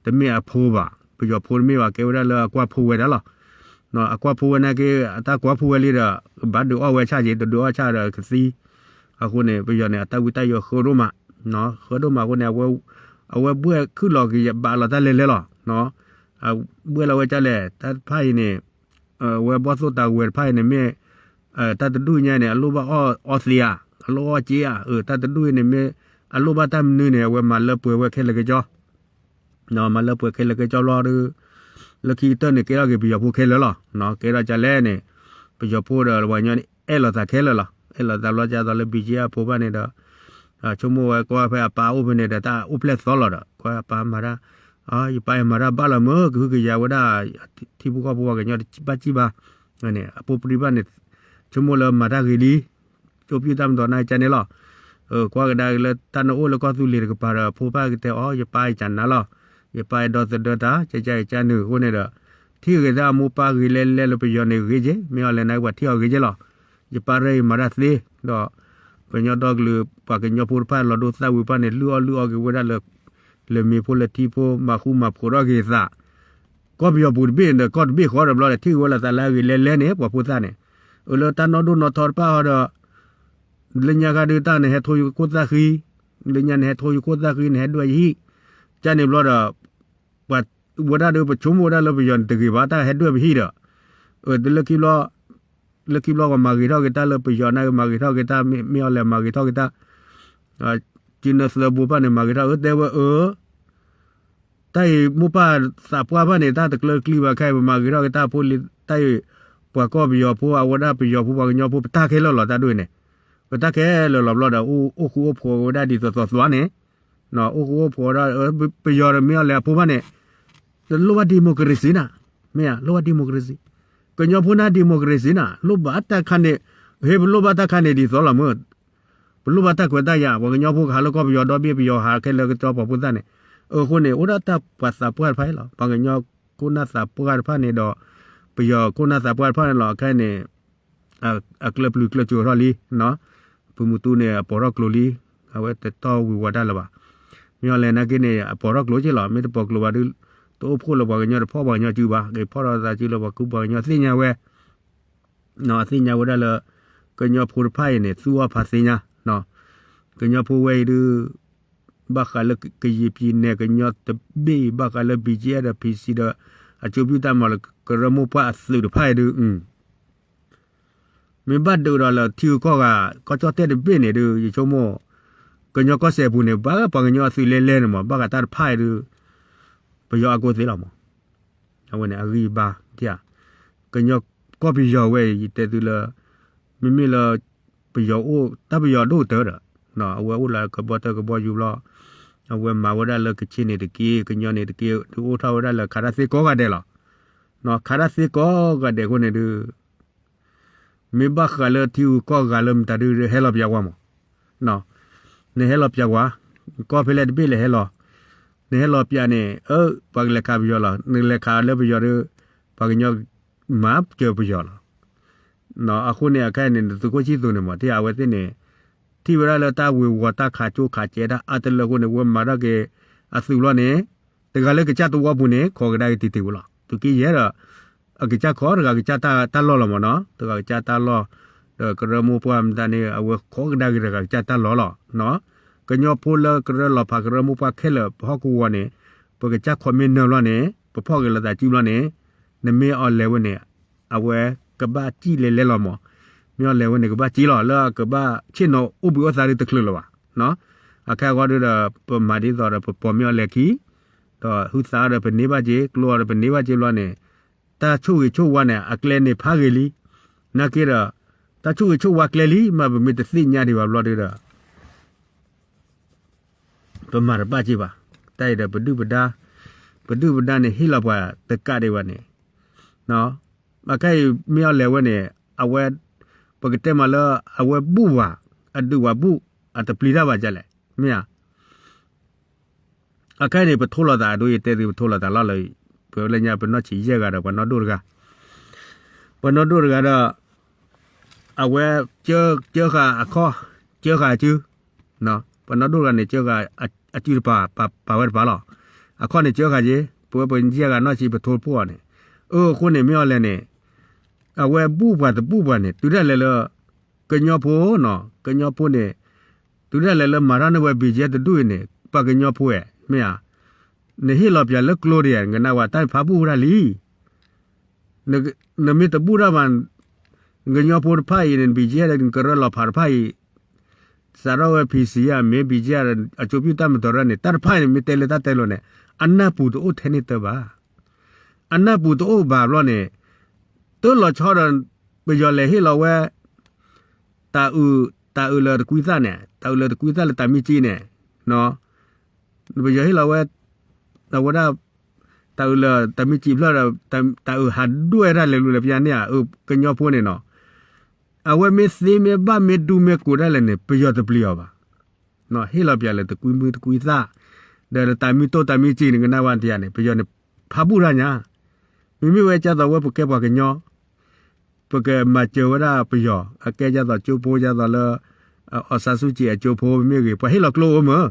တမ့ၢ်အဖိဘၣ် ပယီၤဖိတမ့ၢ်ဘၣ် ကဲဝဲဒၣ်လၢအကွၢ်ဖိဝဲဒၣ်လီၤ. အကွၢ်ဖိဝဲနာ်က့ အတၢ်ကွၢ်ဖိဝဲလံဒီး ကဘၣ်ဒုးအီၣ်ဝဲဆၣ်က့ၤ တဒုးအီၣ်ဆၣ်ဒီးကသံ အဃိန့ၣ် ပယီၤန့ၣ် အတၢ်ဝံတၢ်ယိးဃၢဒိၣ်မး ဃၢဒိၣ်မးအဃိန့ၣ် အဝဲဘှဲၣ်ခုၣ်လီၤကယဘးလီၤတၢ်လဲၤလဲၤလီၤ. ဘှဲၣ်လီၤဝဲဒ်လဲၣ် တၢ်တဖၣ်အံၤန့ၣ် အဝဲဘီၣ်သိၣ်တၢ်ဝဲၤတဖၣ်အံၤန့ၣ်မ့ၢ် တၢ်တဒူၣ်ညါန့ၣ် အလိၣ်ဘၣ်အီၣ်အီသံးဧါ အလိၣ်အီၣ်က့ဧါ တၢ်တဒူၣ်အံၤန့ၣ်မ့ၢ် အလိၣ်ဘၣ်တၢ်မနုၤန့ၣ် အဝဲမၤလၢပှဲၤဝဲခဲလၢာ်က့ၤကၠီ မၤလၢပှဲၤခဲလၢာ်ခဲဆ့ဘျီဒီး လၢခံကတၢၢ်န့ၣ် ကဲထီၣ်က့ၤပယီၤဖိခဲလၢာ်လီၤ. ကဲထီၣ်ကလဲၣ်န့ၣ် ပယီၤဖိဒီးပှၤကညီန့ၣ် အဲၣ်လိာ်သးခဲလၢာ်လီၤ. အဲၣ်လိာ်သးဘျီ ဒ်သိးလၢ BGF အဖိဘၣ်န့ၣ်ဒီး ဆိကမိၣ်ဝဲကွၢ်ဖဲအပၢ်အိၣ်ဖဲန့ၣ်ဒီး တၢ်အိၣ်ဖျဲၣ်သီလီၤဒီး ကွၢ်အပၢ်မၤတၢ်, ယပၢ်အံၤမၤတၢ်ဘၣ်လီၤမ့ၢ် ကဟုကယာ်ဝဲဒၣ် ထံဖိကီၢ်ဖိပှၤကညီတဘၣ်စံၣ်ဘၣ်န့ၣ် အဖိပြံဘၣ်န့ၣ် ဆိကမိၣ်လၢမၤတၢ်ဂ့ၤလံ ကၠိပျုၢ်တၢ်မၤဒီးနကန့ၣ်လီၤ. ကွၢ်ကဒါက့ၤလၢတၢ်နအိၣ်လၢကီၢ်သူလ့ၤတကပၤဒီး ဖိဘၣ်ကတဲအီၤ ယပၢ်အံၤကနၤလီၤ. ယပၢ်အံၤဒီသဒၢတၢ် ကကကနုာ်အဃိန့ၣ်ဒီး ထံၣ်ဂ့ၤတၢ်အမိၢ်ပၢ်ဂ့ၤလဲၣ်လဲၣ်လၢပယီၤန့ၣ်ဂ့ၤက့ မ့ၢ်အီၤလဲၣ်န့ၣ် ပှၤထံၣ်အီၤဂ့ၤက့လီၤ. ယပၢ်ရဲၣ်အံၤမၤတၢ်သ့ ဒီး ကညီဒီကလုာ်ပှၤကညီဖိတဖၣ်လီၤဒိသၣ်ဝံၤတဖၣ်န့ၣ် လုၢ်အီၣ်လုၢ်အီက့ၤဝဲဒၣ်လၢ လၢမ့ၤဖိလၢထံဖိ မၤဃူမၤဖိးထီၣ်က့ၤသး ကီၢ်ပယီၤပူၤတဘ့ၣ်ဒီး ကီၢ်တဘ့ၣ်ဃီဒီးဘျီဒီး ထံၣ်ဝဲလိာ်သးလၢအဂ့ၤလဲၣ်လဲၣ်န့ၣ် ပှၤဖိသၣ်န့ၣ် အၢ လၢတၢ်နီၢ်ဒိၣ်နီၢ်ထီတဖၣ်ဃီဒီး လၢညါခါဒုးတၢ်နဟဲထိယခိၣ်သၣ်ဃံ, လၢညါနဟဲထိယခိၣ်သၣ်ဃံ နဟဲဒွဲၣ်ယဟံၣ်, ကန့ၣ်ဘျီဒီး ပှၤဝဲဒၣ်ဒီး ပဆိကမိၣ်ဝဲဒၣ်လၢပယီၤန့ၣ်တဂ့ၤဘၣ် တၢ်ဟဲဒွဲၣ်ပဟံၣ်ဒီး အၢ လၢခံဘျီ လၢခံဘျီပှၤမၤဂ့ၤထီၣ်က့ၤတၢ်လၢပယီၤန့ၣ် မၤဂ့ၤထီၣ်က့ၤတၢ် မ့ၢ်အီၤလဲၣ်မၤဂ့ၤထီၣ်က့ၤတၢ် ကနၢသၢဘိဖၣ်န့ၣ် မၤဂ့ၤထီၣ် အၢ တဲဝဲအၢ တၢ်အံၤမိၢ်ပၢ်သးပှၢ်ဖၣ်န့ၣ် တၢ်တကျၢတကျံဘၣ်ခဲအံၤ ပမၤဂ့ၤထီၣ်က့ၤတၢ်ဖိလံၤ တၢ်အံၤ ပှၤကီၢ်ပယီၤဖိ အဝဲဒၣ်ပယီၤဖိ ပှၤကညီဖိ ပတၢ်ခဲလၢာ်လီၤ တၢ်ဒိၣ်အံၤန့ၣ် ပတၢ်ခဲလၢာ်လီၤဘျီဒီး အိၣ်ဃူအိၣ်ဖိးဝဲဒၣ်ဒ်သိးသိးသွါန့ၣ် အိၣ်ဃူအိၣ်ဖိးဒီး ပယီၤဒီးမ့ၢ်အီၤလဲၣ်အဖိဖၣ်န့ၣ် တလိၣ်ဘၣ် democracy နၤ မ့ၢ်ဧါ လိၣ်ဘၣ် democracy ကညီဖိန့ၣ် democracy နၤ လိၣ်ဘၣ်တၢ်ခါန့ၣ် ဟ့ၣ်ပလိၣ်ဘၣ်တၢ်ခါန့ၣ်ဒ်သိးလီၤမ့ၢ် ပလိၣ်ဘၣ်တၢ်ခွဲးတၢ်ယာ် ပှၤကညီဖိကဟးလၢကီၢ်ပယီၤဒီဘ့ၣ် ပယီၤဟးခဲလၢာ်ကစီပှၤဖိသၣ်န့ၣ် အဃိန့ၣ် အိၣ်ဒၣ်တၢ်ပှၤသးပှၢ်တဖၣ်အံၤလီၤ ပှၤကညီခိၣ်နၢ်သးပှၢ်တဖၣ်န့ၣ်ဒီး ပယီၤခိၣ်နၢ်သးပှၢ်တဖၣ်န့ၣ်လီၤ အခဲအံၤန့ၣ် အကျၢၤပျုၤကျၢၤစိၤထီၣ်လံ ဖုမူတူန့ၣ် အပိာ်ထီၣ်ကျိၤလံ အဝဲတတီၢ်ဝံၤဝီၤတၢ်လၢၤဘၣ် မ့ၢ်အီၤလဲၣ်နာ်က့န့ၣ် အပိာ်ထီၣ်ကျိၤက့လီၤ မ့ၢ်တပိာ်ကျိၤဘၣ်ဒီး တအိၣ်ဖှိၣ်လၢပှၤကညီတဖီၣ်ပှၤကညီစုဘၣ် က့ၤဖီၣ်ထီၣ်သးစုလၢပှၤကူပှၤကညီသ့ၣ်ညါဝဲ အသ့ၣ်ညါဝဲဒၣ်လၢ ကညီဖိတဖၣ်အံၤန့ၣ် သူၣ်အီၣ်ဖးသ့ညါ ကညီဖိဝဲအံၤဒုး ဘၣ်ဃးလၢကယံာ်ပံၤနဲၣ်ကညီတဘ့ၣ်အံၤ ဘၣ်ဃးလၢ BGF ဒီး PC ဒီး အကၠိပျုၢ်တၢ်မၤလၢ ကရၢမိၢ်ပှၢ်အသုးတဖၣ်အံၤဒုး မ့ၢ်ဘၣ်ဒုးဒီးလၢထံဂုၤကီၢ်ဂၤ ကီၢ်ကၠီၣ်တဲၣ်တဘ့ၣ်န့ၣ်ဒုး ယဆိကမိၣ် ကညီကီၢ်စဲၣ်ပူၤန့ၣ် ဘၣ်ပှၤကညီအသုးလဲၤလဲၤန့ၣ်မး ဘၣ်ဃးတၢ်တဖၣ်အံၤဒုး ပယီၤအါကိးသ့လီၤမး အဝဲန့ၣ် အဂံၢ်အဘါ ကညီကီၢ်ပယီၤဝဲအံၤ ယတဲသုလၢ မ့မ့ၢ်လၢ ပယီၤအိၣ် တၢ်ပယီၤဒိၣ်ကတၢၢ်ဒီး အဝဲအိၣ်လၢကဘီတၢၢ်ကဘီယူၤဘျီ အဝဲမၤဝဲဒၣ်လၢကချ့ၣ်န့ၣ်တက့ၢ် ကညီန့ၣ်တက့ၢ် ဒုးအိၣ်ထီၣ်ဝဲဒၣ်လၢခးတၢ်သ့ကိးဂၤဒဲးလီၤ. ခးတၢ်သ့ကိးဂၤဒဲးအဃိန့ၣ်ဒုး မ့ၢ်ဘၣ်ဃးလၢထံဂုၤကီၢ်ဂၤလၢမတၤဒုး ဟဲလီၤပျးဝဲမး နဟဲလီၤပျးဝဲ ကီၢ်ဖဲလဲၣ်တဘ့ၣ်လဲၣ်ဟဲလီၤ နဟဲလီၤပျးန့ၣ် အၢ ပှၤကလဲၤခးပယီၤလီၤ နလဲၤခးလၢပယီၤဒီး ပှၤကညီမၤစၢၤပယီၤလီၤ. အဃိန့ၣ် အခါအံၤန့ၣ် နသုးခိၣ်ဆံၣ်သူးန့ၣ်မး ထံၣ်အဝဲသ့ၣ်န့ၣ် ထံၣ်ဝဲဒၣ်လၢတၢ်ဝ့ၤဝီၤတၢ်ခးကၠိခးကဲတၢ်အါတလၢအဃိန့ၣ် ဝဲမၤထီၣ်က့ၤအသုးဘျီန့ၣ် တဂၤလၢကစၢ်သဝီပူၤန့ၣ် ခိးကဒါက့ၤတံၢ်တံၢ်ဝဲလီၤ. သုးက့ယဲၢ်ဒီး အကစၢ်ခိးတဂၤကစၢ်တၢ်လီၢ်လီၤမးနီၤ တဂၤကစၢ်တၢ်လီၢ် ဒီးကရၢမိၢ်ပှၢ်မတၤန့ၣ် အဝဲခိးကဒါက့ၤတဂၤကစၢ်တၢ်လီၢ်လီၤ. ကညီဖိလၢကရၢလီၤဖးကရၢမိၢ်ပှၢ်ခဲလၢာ် ပဟီၣ်ကဝီၤန့ၣ် ပကစၢ်ခိးမ့ၢ်နၢၤဘျီန့ၣ် ပဖီၣ်က့ၤလိာ်သးစုဘျီန့ၣ် နမ့ၢ်အီၤလဲၤဝဲန့ၣ် အဝဲကဘၣ်စံၣ်လဲၤလဲၤလီၤမး မ့ၢ်အီၤလဲၤဝဲန့ၣ် ကဘၣ်စံၣ်လီၤ လၢအကဘၣ်ဆ့ၣ်နီၤအိၣ်ဘှံးအိၣ်သါဒ်တချုးလၢၤဘၣ်. အခါအဂီၢ်ဒုးဒီး ပမၤဒ်သိးဒီး ပပိာ်မ့ၢ်အီၤလဲၤခံ ဒီးဟုသးဒီးပန့ၢ်ဘၣ်က့ၤ ကျိအီၤဒီးပန့ၢ်ဘၣ်က့ၤဘျီန့ၣ် တၢ်ဆိၣ်ဂ့ၤဆိၣ်ဝါန့ၣ် အကျဲန့ၣ်ဖးဂ့ၤလံ. နာ်က့ဒီး တၢ်ဆိၣ်ဂ့ၤဆိၣ်ဝါကျဲလံ မ့ၢ်ပမ့ၢ်တသ့ၣ်ညါဒံးဘၣ်ဘျီဒုးဒီး ပမၤတဘၣ်က့ၤဘၣ်. တၢ်အံၤဒီး ပဒုၣ်ပဒါ ပဒုၣ်ပဒါန့ၣ် ဟ့ၣ်လီၤပှၤတကးဒံးဘၣ်န့ၣ် အခါအံၤမ့ၢ်အီၤလဲၤဝဲန့ၣ် အဝဲ ပကတဲမးလၢ အဝဲဘူၣ်ဝဲ အဒုးဝဲဘူၣ် အတပျံၤတၢ်ဘၣ်ဒ်လဲၣ် မ့ၢ်ဧါ. အခါအံၤန့ၣ် ပထိလိာ်သးဒ်ယတဲသု ပထိလိာ်သးလီၤလၢ ပလၢညါပနီၢ်ဆံးယဲၢ်ဂၤဒီးပှၤနီၢ်ဒိၣ်တဂၤ ပှၤနီၢ်ဒိၣ်တဂၤဒီး အဝဲ ကၢဃာ်အခီၣ် ကၢဃာ်အစု ပှၤနီၢ်ဒိၣ်တဂၤန့ၣ် ကၢဃာ်အစုတပၤ ပာ်ဝဲတပၤလီၤ. အခီၣ်န့ၣ်ကၢဃာ်က့ၤ ပဝဲပယဲၢ်ဂၤနီၢ်ဆံးပထိတပိၢ်အီၤန့ၣ် အၢ အဃိန့ၣ် မ့ၢ်အီၤလဲၣ်န့ၣ် အဝဲဘူၣ်ပှၤတဘူၣ်ပှၤန့ၣ် တုၤဒၣ်လဲာ်လၢ ကညီဖိနီၤ ကညီဖိန့ၣ် တုၤဒၣ်လဲာ်လၢမၤထီၣ်န့ၢ်ဝဲ ဘံၣ်ကၠဲတဒူၣ်အံၤန့ၣ် ပှၤကညီဖိဧါ မ့ၢ်ဧါ. နဟ့ၣ်လီၤပၠးလၢကျိဒံးဧါ နကနၣ်ဝဲတၢ်ဖးဘူၣ်ဝဲဒၣ်လံ နမ့ၢ်တဘူၣ်တၢ်ဘၣ် ကညီဖိတဖၣ်အံၤန့ၣ် ဘံၣ်ကၠဲဒီးကရၢလီၤဖးတဖၣ်အံၤ စးထီၣ်ဝဲ ဖံစံယါ မ့ၢ်ဘံၣ်ကၠဲ အကၠိပျုၢ်တၢ်မၤတရၢန့ၣ် တၢ်တဖၣ်အံၤန့ၣ် မ့ၢ်တဲလၢတၢ်တဲလိၤန့ၣ် အနၢ်ပူၤတအိၣ်ထဲန့ၣ်တဘၣ်. အနၢ်ပူၤတအိၣ်ဘၣ်ဘျီန့ၣ် တလီၤဆီဒီး ပယီၤလဲၤဟ့ၣ်လီၤဝဲ တၢ်အုး တၢ်အုးလၢတကွံသၣ်န့ၣ် တၢ်အုးလၢတကွံသၣ်လၢတၢ်မံစံန့ၣ် ပယီၤဟ့ၣ်လီၤဝဲ အဝဲဒၣ် တၢ်အုးလၢတၢ်မံစံဖျၢၣ်ဒီး တၢ်အုးဟးဒွဲၣ်တၢ်လဲၤလူၤလၢပယီၤန့ၣ်ဧါ အကညီဖိန့ၣ်နီၤ အဝဲမ့ၢ်သ့မ့ၢ်ဘၣ်မ့ၢ်ဒူမ့ၢ်ကိးဒၣ်လဲာ်န့ၣ် ပယီၤတပျံၤအီၤဘၣ်. ဟ့ၣ်လီၤပယီၤလၢတကွံမုၢ်တကွံသၣ် ဒီးတၢ်မံတိၢ်တၢ်မံစံန့ၣ် ကနၣ်ဝဲတယၤန့ၣ် ပယီၤန့ၣ် ဖးဘူၣ်တၢ်ညါ မ့မ့ၢ်ဝဲကၢ်သိးဝဲပကဲပှၤကညီ ပကမၤစၢၤဝဲဒၣ်ပယီၤ အကဲကၢ်သိးကၠိဖိ ကၢ်သိးလၢ အီစါဆူၣ်ကံအကၠိဖိမ့ၢ်ဂ့ၤ ပှၤဟ့ၣ်လီၤကျိအိၣ်မး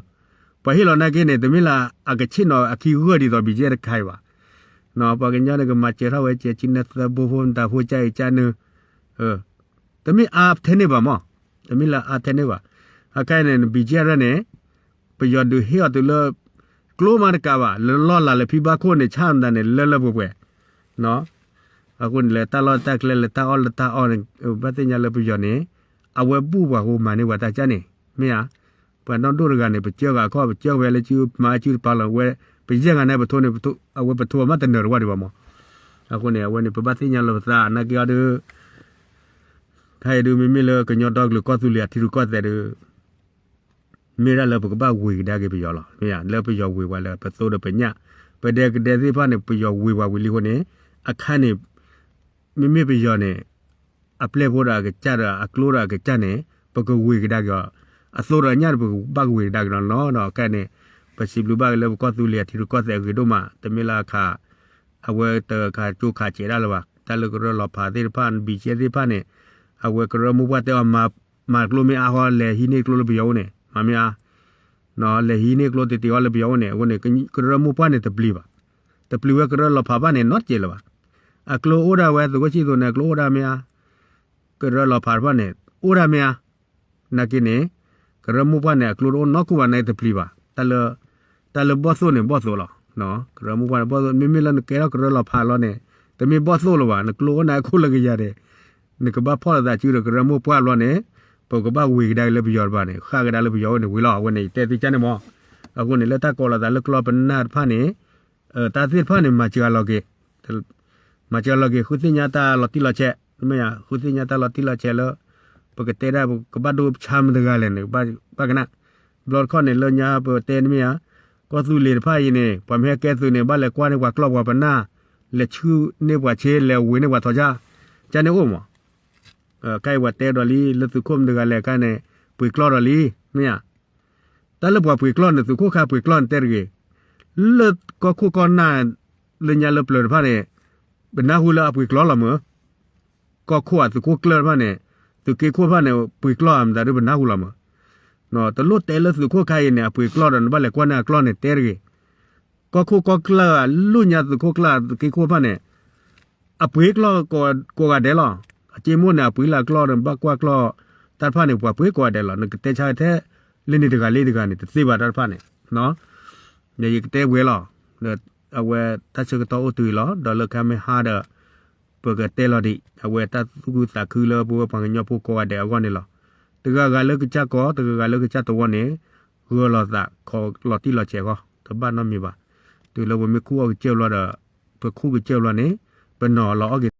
ပှၤဟ့ၣ်လီၤနာ်က့န့ၣ် တမ့ၢ်လၢအကဆ့ၣ်နီၤအခံဂၢၢ်ဒ်သိး ဘံၣ်ကၠဲၣ် တခါအံၤဘၣ်. ပှၤကညီန့ၣ် ကမၤစၢၤထီၣ်ဝဲ ကဲဆံနၢသၢဘိဖိ မတၤဖိ ကၢ်အံၤကၢ်နု တမ့ၢ်အါထဲန့ၣ်ဘၣ်မး တမ့ၢ်လၢအါထဲန့ၣ်ဘၣ်. အခါန့ၣ် ဘံၣ်ကၠဲၣ် ရဲၣ်န့ၣ် ပယီၤဒုးဟ့ၣ်အီၤတုၤလၢ ကျိမးတကးဘၣ် လၢလီၢ်လၤလၢဖံဘၣ်ခိၣ်န့ၣ် ဆၣ်မတၤန့ၣ် လၢလၢပှဲၤပှဲၤ အဃိန့ၣ် လၢတၢ်လီၢ်တၢ်ကျဲ လၢတၢ်အီၣ်လၢတၢ်အီန့ၣ် ဘၣ်သ့ၣ်ညါလၢပယီၤန့ၣ် အဝဲဘူၣ်ပှၤဃိမၤန့ၢ်ပှၤတၢ်ကၢ်န့ၣ် မ့ၢ်ဧါ. ပှၤနီၢ်ဒိၣ်တဂၤန့ၣ် ပစၢဃာ်အခီၣ် ပစၢဃာ်ဝဲလၢစုမၤစုတပၤလီၤဝဲ ပယဲၢ်ဂၤန့ၣ် ပထိန့ၣ် အဝဲပထိအမးတနၢၤတဝၢ်ဒံးဘၣ်မး. အဃိန့ၣ် အဝဲန့ၣ် ပဘၣ်သ့ၣ်ညါလီၤပသး နာ်က့အီၤဒီး ခဲအံၤဒုး မ့မ့ၢ်လၢကညီဒီကလုာ်ကီၢ်သူလ့ၤအထံရူၢ်ကီၢ်သဲးဒီး မ့ၢ်ဒၣ်လၢပကဘၣ်ဝ့ၤကဒါက့ၤပယီၤလီၤ. မ့ၢ်လၢပယီၤဝ့ၤပှၤလၢပသိဒီးပညၣ် ပဒဲကဒဲသ့ၣ်တဖၣ်န့ၣ် ပယီၤဝ့ၤပှၤဝံၤလံအဃိန့ၣ် အခါန့ၣ် မ့မ့ၢ်ပယီၤန့ၣ် အပျဲၢ်ဖိဒီးအကစၢ်ဒီးအကျိဒီးအကစၢ်န့ၣ် ပကဝ့ၤကဒါက့ၤအီၤ အသိဒီးအညၣ်ဒီး ပကဘၣ်ကဝ့ၤကဒါက့ၤနီၤနီၤ အခါန့ၣ် ပစံးဘျုးဘၣ်က့ၤလၢပကီၢ်သူလ့ၤအထံရူၢ်ကီၢ်သဲးအဂ့ၤဒိၣ်မး တမ့ၢ်လၢအခါ အဝဲတခးကၠိခးစဲးဒၣ်လၢၤဘၣ် တၢ်လၢကရၢလီၤဖးသ့ၣ်တဖၣ် ဘံၣ်ကၠဲၣ်သ့ၣ်တဖၣ်န့ၣ် အဝဲကရၢမိၢ်ပှၢ်တဲအီၤ မၤကျိမ့ၢ်အါဃီ လဲၤဟံးန့ၢ်ကျိလၢပယီၤအိၣ်န့ၣ် မၤမ့ၢ်အါ လဲၤဟံးန့ၢ်ကျိတ့ၢ်တ့ၢ်အီၤလၢပယီၤအိၣ်န့ၣ် အဃိန့ၣ် ကရၢမိၢ်ပှၢ်န့ၣ်တပျံၤဘၣ် တပျံၤဝဲကရၢလီၤဖးဘၣ်န့ၣ် နီတစဲးလၢၤဘၣ်. အကျိအိၣ်ဒၣ်ဝဲ သုးခိၣ်ဆံၣ်သူးန့ၣ် အကျိအိၣ်ဒၣ်မ့ၢ်အါ ကရၢလီၤဖးတဖၣ်န့ၣ် အိၣ်ဒၣ်မ့ၢ်ဧါ နာ်က့န့ၣ် ကရၢမိၢ်ပှၢ်န့ၣ် အကျိတအိၣ်နီတခိၣ်ဘၣ် နာ်က့တပျံၤဘၣ် တၢ်လၢ တၢ်လၢဘီၣ်သိၣ်န့ၣ် ဘီၣ်သိၣ်လီၤ. ကရၢမိၢ်ပှၢ်န့ၣ် ဘီၣ်သိၣ် မ့မ့ၢ်လၢနကဲထီၣ်ကရၢလီၤဖးလီၤန့ၣ် တမ့ၢ်ဘီၣ်သိၣ်လၢၤဘၣ် နကျိအိၣ်နၤအခိၣ်လၢကယၤန့ၣ် နကဘၣ်ဖီၣ်လိာ်သးစုဒီးကရၢမိၢ်ပှၢ်ဘျီန့ၣ် ပကဘၣ်ဝ့ၤကဒါက့ၤလၢပယီၤတဖၣ်န့ၣ် ဃၣ်ကဒါလၢပယီၤအိၣ်န့ၣ်ဝံၤလီၤ အဝဲန့ၣ် ယတဲသုကၢ်န့ၣ်မး. အဃိန့ၣ် လၢတၢ်ကိးလီၤသးလၢကျီပနၢ်တဖၣ်န့ၣ် တၢ်သ့ၣ်တဖၣ်န့ၣ် မၤစှၤလီၤက့ၤ မၤစှၤလီၤက့ၤ ဃုသ့ၣ်ညါတၢ်လီၤတံၢ်လီၤဆဲး မ့ၢ်ယါ ဃုသ့ၣ်ညါတၢ်လီၤတံၢ်လီၤဆဲးလၢ ပကတဲဒၣ် ပကဘၣ်ဒိဆါမတဂၤလဲၣ်န့ၣ် ဘၣ်ကနၣ် ဘျီတခီန့ၣ် လၢညါပတဲန့ၣ်မ့ၢ်ယါ ကီၢ်သူလ့ၤတဖၣ်အံၤန့ၣ် ပှၤမ့ၢ်ဟဲကဲသုးန့ၣ် ဘၣ်လဲၤကွၢ်န့ၢ်ပှၤကျီၢ်ပှၤပနၢ် လဲၤဆူၣ်န့ၢ်ပှၤဆ့ လဲၤဝ့ၤန့ၢ်ပှၤထီၣ်ဆၣ် ကန့ၣ်အိၣ်မး ခဲအံၤပှၤတဲဒီးလံ လၢသုးခိၣ်မတဂၤလဲၣ်ခဲန့ၣ် ပှ့ၤကျီၢ်ဒီးလံ မ့ၢ်ယါ တၢ်လၢပှၤပှ့ၤကျီၢ်န့ၣ် သုးခိၣ်ခါပှ့ၤကျီၢ်န့ၣ်တဲတဂ့ၤ, လၢကီၢ်ခိၣ်ကီၢ်နၢ် လၢညါလၢပျၢၤတဖၣ်န့ၣ် ပနၢ်ဟူလၢအပှ့ၤကျီၢ်လီၤမး, ကီၢ်ခိၣ်အသုးခိၣ်ကျၢၢ်တဖၣ်န့ၣ် သုးက့ခိၣ်တဖၣ်န့ၣ် ပှ့ၤကျီၢ်မတၤဒုပနၢ်ဟူလီၤမး, တလိၣ်တဲလၢသုးခိၣ်ခါအံၤန့ၣ် အပှ့ၤကျီၢ်ဒီး နဘၣ်လဲၤကွၢ်န့ၢ်အကျီၢ်န့ၣ်တဲတဂ့ၤ ကီၢ်ခိၣ်ကီၢ်ကျၢၢ် လၢညါသုးခိၣ်ကျၢၢ်သုးက့ခိၣ်တဖၣ်န့ၣ် အပှ့ၤကျီၢ်ကိးဂၤဒဲးလီၤ. အက့မိၣ်န့ၣ် အပှ့ၤလၢအကျီၢ်ဒီး ဘၣ်ကွၢ်ကျီၢ် တၢ်တဖၣ်န့ၣ် ပှၤပှ့ၤကိးဂၤဒဲးလီၤ. နကတဲဆါထဲ လၢန့ၣ်တဂၤလၢတဂၤန့ၣ် တသ့ဘၣ်တၢ်တဖၣ်န့ၣ် ယကတဲဝဲလီၤ. အဝဲတၢ်ဆၢကတီၢ်အိၣ်တုၤအံၤလီၤ. ဒီးလၢခံမ့ၢ်ဟါဒီး ပကတဲလီၤဒံး အဝဲတၢ်သူၣ်ခုသးခုလၢပဝဲပှၤကညီဖိကိးဂၤဒဲးအဂီၢ်န့ၣ်လီၤ. တဂၤဂၤလၢကစၢ်ကီၢ် တဂၤဂၤလၢကစၢ်သဝီန့ၣ် ဂၢၤလီၤသး ခီလီၤတံၢ်လီၤဆဲးဃီ တဘၣ်နီတမံၤဘၣ်. တုၤလၢပမ့ၢ်ခူၣ်အီၣ်ကစၢၢ်ဘျီဒီး ပခူၣ်ကစၢၢ်ဘျီန့ၣ် ပနီၤလီၤအီၣ်က့ၤ